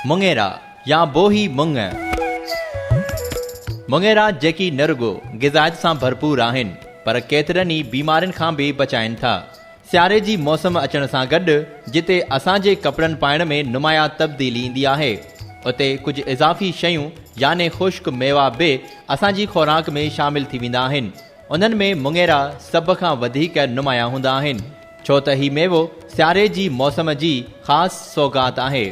مڱيرا يا بوهي مڱ. مڱيرا جيڪي نه رڳو غذائيت سان ڀرپور آهن پر ڪيترن ئي بيمارين کان به بچائين ٿا. سياري جي موسم اچڻ سان گڏ جتي اسان جي ڪپڙن پائڻ ۾ نمايان تبديلي ايندي آهي اتي ڪجهه اضافي شيون يعني خشڪ ميوا به اسان جي خوراڪ ۾ شامل ٿي ويندا آهن. انهن ۾ مڱيرا سڀ کان وڌيڪ نمايان هوندا آهن. ڇو ته هي ميوو سياري جي موسم جي خاص سوغات آهي.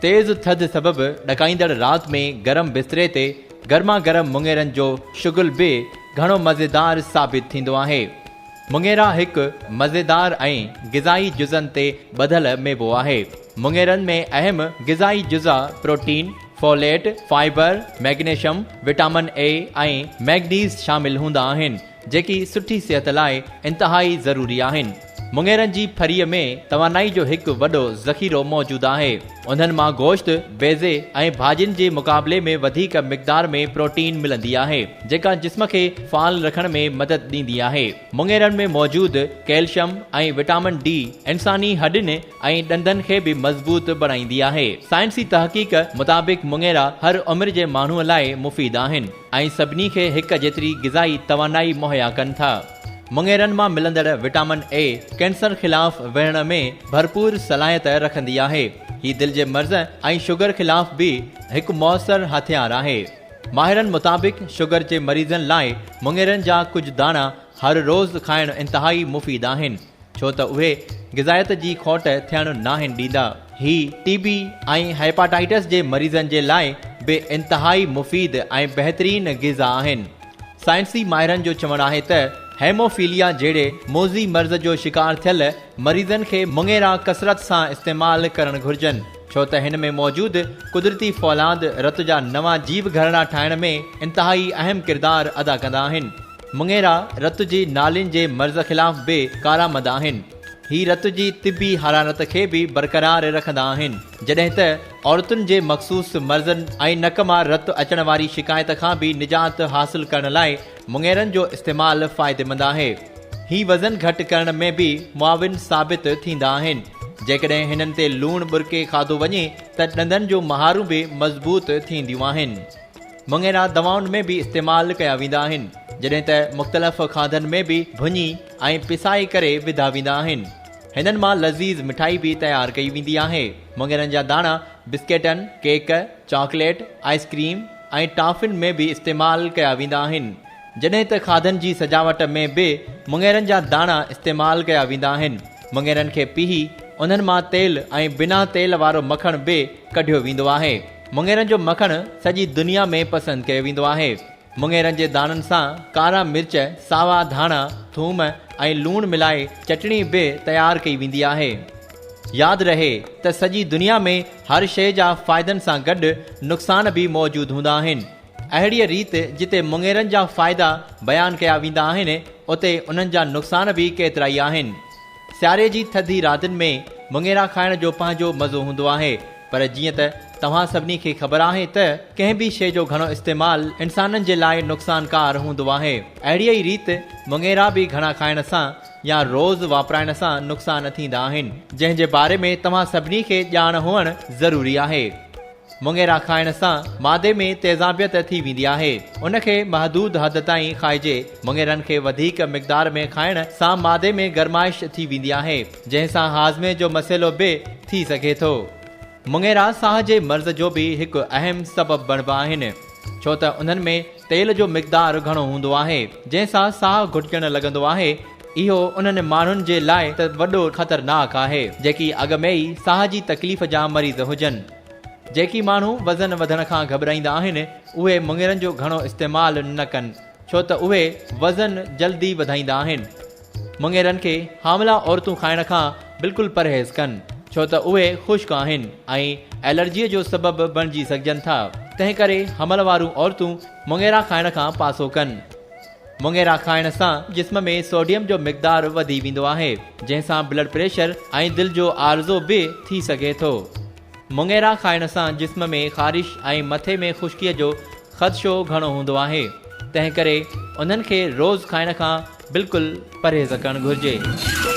تيز ٿڌ سبب ڏڪائيندڙ رات ۾ گرم بستري تي گرما گرم مڱيرن جو شغل به گهڻو مزيدار ثابت ٿيندو آهي. مڱيرا هڪ مزيدار ۽ غذائي جزن تي ٻڌل ميوو آهي. مڱيرن ۾ اهم غذائي جزا protein, folate, fibre, magnesium, vitamin A ۽ manganese شامل هوندا آهن. جيڪي سٺي صحت لاء انتهائي ضروري آهن. مڱيرن جي ڦريء ۾ توانائي جو هڪ وڏو ذخيرو موجود آهي. انهن مان گوشت، بيضي ۽ ڀاڄين جي مقابلي ۾ وڌيڪ مقدار ۾ پروٽين ملندي آهي، جيڪا جسم کي فعال رکڻ ۾ مدد ڏيندي آهي. مڱيرن ۾ موجود ڪيلشم ۽ وٽامن ڊي انساني هڏين ۽ ڏندن کي به مضبوط بڻائيندي آهي. سائنسي تحقيق مطابق مڱيرا هر عمر جي ماڻهوء لاء مفيد آهن. ۽ سڀني کي هڪ جيتري غذائي توانائي مهيا ڪن ٿا. مڱيرن مان ملندڙ وٽامن اي ڪينسر خلاف وڙهڻ ۾ ڀرپور صلاحيت رکندي آهي. هي دل جي مرض ۽ شگر خلاف به هڪ موثر هٿيار آهي. ماهرن مطابق شگر جي مريضن لاء مڱيرن جا ڪجهه داڻا هر روز کائڻ انتهائي مفيد آهن. ڇو ته اهي غذائيت جي کوٽ ٿيڻ ناهن ڏيندا. هي ٽي بي ۽ هيپاٽائٽس جي مريضن جي لاء به انتهائي مفيد ۽ بهترين غذا آهن. سائنسي ماهرن جو چوڻ آهي ته هيموفيليا جهڙي موذي مرض جو شڪار ٿيل مريضن کي مڱيرا ڪثرت سان استعمال ڪرڻ گهرجن ڇو ته هن ۾ موجود قدرتي فولاد رت جا نوان جيو گهرڙا ٺاهڻ ۾ انتهائي اهم ڪردار ادا ڪندا آهن. مڱيرا رت جي نالين جي مرض خلاف به ڪارآمد آهن. هي رت جي طبي حرارت کي به برقرار رکندا آهن. جڏهن ته عورتن جي مخصوص مرضن ۽ نڪ مان رت اچڻ واري شڪايت کان به نجات حاصل ڪرڻ لاء مڱيرن جو استعمال فائديمند آهي. هي وزن گهٽ ڪرڻ ۾ به معاون ثابت ٿيندا آهن. جيڪڏهن هنن تي لوڻ ٻرڪي کاڌو وڃي ته ڏندن جون مهارون به مضبوط ٿينديون آهن. مڱيرا دوائن ۾ به استعمال ڪيا ويندا آهن، جڏهن ته مختلف کاڌن ۾ به ڀڃي ۽ پسائي ڪري وڌا ويندا آهن. هنن مان لذيذ مٺائي به تيار ڪئي ويندي آهي. مڱيرن جا داڻا بسڪيٽن، ڪيڪ، چاڪليٽ، آئس ڪريم ۽ ٽافين ۾ به استعمال ڪيا ويندا آهن. جڏهن ته کاڌن جي سجاوٽ ۾ به مڱيرن جا داڻا استعمال ڪيا ويندا آهن. مڱيرن کي پيهي انهن مان تيل ۽ بنا تيل وارو مکڻ به ڪڍيو ويندو آهي. مڱيرن جو مکڻ سڄي دنيا ۾ پسند ڪيو ويندو آهي. مڱيرن جي داڻن سان ڪارا مرچ، ساوا ڌاڻا، ٿوم ۽ لوڻ ملائي چٽڻي به تيار ڪئي ويندي آهي. ياد رهي ته سڄي دنيا ۾ هر شيء جا فائدن سان گڏ نقصان به موجود هوندا آهن. اهڙيء ريت جتي مڱيرن جا فائدا بيان ڪيا ويندا آهن، اتي انهن جا نقصان به ڪيترائي آهن. سياري جي ٿڌي راتين ۾ مڱيرا کائڻ جو پنهنجو مزو هوندو آهي، پر جيئن ته توهان سڀني کي خبر آهي ته ڪنهن به شيء جو گهڻو استعمال انسانن جي لاء نقصانڪار هوندو آهي. اهڙيء ئي ريت مڱيرا به گهڻا کائڻ سان يا روز واپرائڻ سان نقصان ٿيندا آهن، جنهن جي باري ۾ توهان سڀني کي ڄاڻ هئڻ ضروري آهي. مڱيرا کائڻ سان معدي ۾ تيزابيت ٿي ويندي آهي. ان کي محدود حد تائين کائجي. مڱيرن کي وڌيڪ مقدار ۾ کائڻ سان معدي ۾ گرمائش ٿي ويندي آهي، جنهن سان هاضمي جو مسئلو به ٿي سگهي ٿو. مڱيرا ساهه جي مرض جو به هڪ اهم سبب بڻبا آهن، ڇو ته انهن ۾ تيل جو مقدار گهڻو هوندو آهي، جنهن سان ساهه گهٽجڻ لڳندو آهي. اهو انهن ماڻهن جي لاء ته وڏو خطرناڪ آهي، جيڪي اڳ ۾ ئي ساهه جي تڪليف جا مريض هجن. جيڪي ماڻهو وزن وڌڻ کان گهٻرائيندا آهن، اهي مڱيرن جو گهڻو استعمال نه ڪن، ڇو ته اهي وزن جلدي وڌائيندا آهن. مڱيرن کي حاملا عورتون کائڻ کان بلڪل پرهيز ڪن، ڇو ته اهي خشڪ آهن ۽ الرجيء جو سبب بڻجي سگهجن ٿا، تنهنڪري حمل وارون عورتون مڱيرا کائڻ کان پاسو ڪن. مڱيرا کائڻ سان جسم ۾ سوڊيم جو مقدار وڌي ويندو آهي، جنهن سان بلڊ پريشر ۽ دل جو عارضو به ٿي سگهي ٿو. مڱيرا کائڻ سان جسم ۾ خارش ۽ مٿي ۾ خشڪيء جو خدشو گهڻو هوندو آهي، تنهن ڪري انهن کي روز کائڻ کان بلڪل پرهيز ڪرڻ گهرجي.